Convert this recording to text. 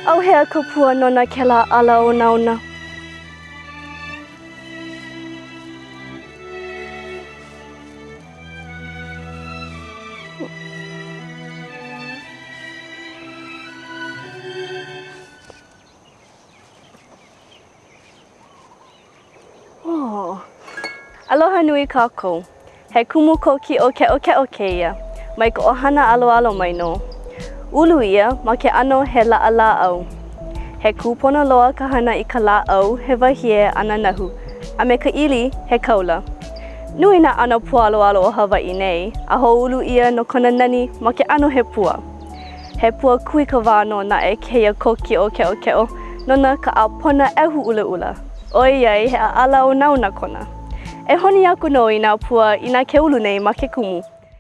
ʻAuhea ka pua nona kēlā ʻala onaona? Oh. Aloha nui kākou. He kumu kōkiʻo keʻokeʻo kēia, mai ka ʻohana aloalo mai nō. Ulu ia ma ke ʻano he laʻalāʻau. He kūpono loa ka hana i ka lāʻau he wahie a nanahu, a me ka ʻili he kaula. Nui nā ʻano pua aloalo o Hawaiʻi nei, a hoʻoulu ʻia no kona nani ma ke ʻano he pua. He pua kūikawā nō naʻe kēia kōkiʻo keʻokeʻo nona ka ʻāpona ʻehu ʻulaʻula, ʻoiai he ʻaʻala onaona kona. E honi aku nō i nā pua inā ke ulu nei ma ke kumu.